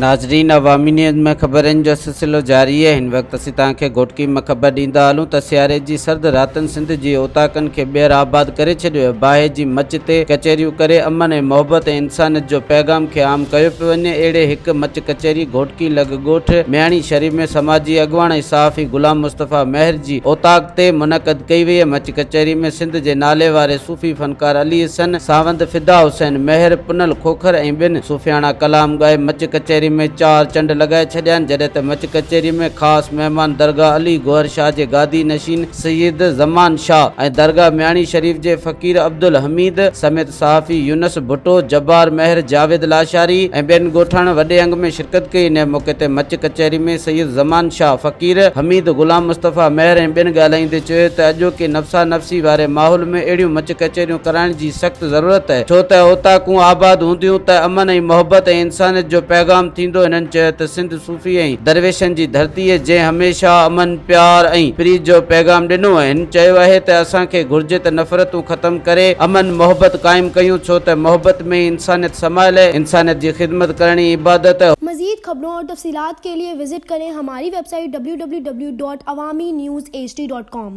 ناظرين عوامي نيوز ۾ خبرن جو سلسلو جاري آهي هن وقت اسين توهان کي گهوٽڪي مان خبر ڏيندا هلون ته سياري جي سرد راتن سنڌ جي اوطاقن کي ٻيهر آباد ڪري ڇڏيو آهي باهه جي مچ تي ڪچهريون ڪري امن ۽ محبت ۽ انسانيت جو پيغام کي عام ڪيو پيو وڃي اهڙي هڪ مچ ڪچهري گهوٽڪي لڳ ڳوٺ مياڻي شريف ۾ سماجي اڳواڻ ۽ صحافي غلام مصطفيٰ مهر جي اوطاق تي منعقد ڪئي وئي مچ ڪچهري ۾ سنڌ جي نالي واري صوفي فنڪار علي حسن ساوند، فدا حسين مهر، پنهل کوکر ۽ ٻين صوفياڻا ڪلام ڳائي مچ ڪچهري ۾ چار چنڊ لڳائي ڇڏيا آهن، جڏهن ته مچ ڪچهري ۾ خاص مهمان درگاهه علي گوهر شاهه جي گادي نشين سيد زمان شاهه ۽ درگاهه مياڻي شريف جي فقير عبدالحميد سميت صحافي يونس ڀٽو، جبار مهر، جاويد لاشاري ۽ ٻين ڳوٺاڻن وڏي انگ ۾ شرڪت ڪئي. انهيء موقعي تي مچ ڪچهري ۾ سيد زمان شاهه، فقير حميد، غلام مصطفيٰ مهر ۽ ٻين ڳالهائيندي چيو ته اڄوڪي نفسا نفسي واري ماحول ۾ اهڙيون مچ ڪچهريون ڪرائڻ جي سخت ضرورت آهي ڇو ته اوطاقون آباد هونديون ته امن ۽ محبت ۽ انسانيت جو پيغام ٿيندو. هنن چيو ته سنڌ صوفي ۽ درويشن جي ڌرتي آهي جنهن هميشه امن، پيار ۽ پريت جو پيغام ڏنو آهي. هن چيو آهي ته اسان کي گهرجي ته نفرتون ختم ڪري امن محبت قائم ڪيون ڇو ته محبت ۾ ئي انسانيت سمايل آهي، انسانيت جي خدمت ڪرڻ ئي عبادت. مزيد خبرون اور تفصيلات کے لئے وزٽ کریں ہماری web site www.awamiNewsHD.com.